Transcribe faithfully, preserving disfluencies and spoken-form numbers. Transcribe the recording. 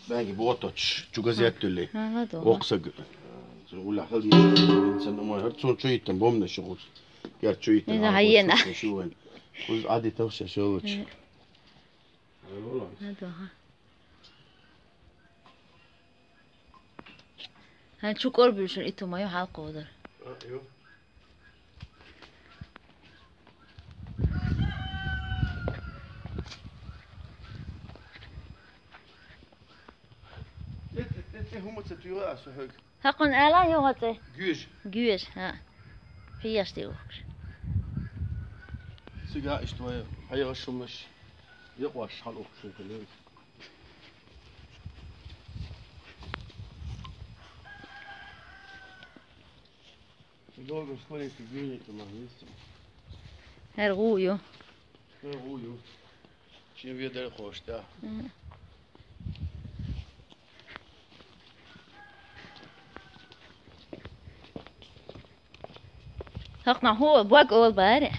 Баьнги боточ, чу газет туьлли. Ага, догӀа. Оксаг. Уля хал йин сан умай. Хар цун чу йиттан бомна шугуз. Гер чу йиттан. Иза хьайена. Шугуз. Уз ади тавша шолуч. Ага, догӀа. Гьан чукӀор буьршун итумаю хьалкъодар. Гьакъун ала югъаце. Гуьж. Гуьж, гьа. Пияш ди ухш. Цига иштвай, хьайгъа шумаш. Якъваш хьал ухшун кулуг. Долго скоренько гуьнету магниту. Гьар гъу ю. Гьар гъу ю. Чин ведар хошта. Мгм. Гьакъна ху бак ол бари.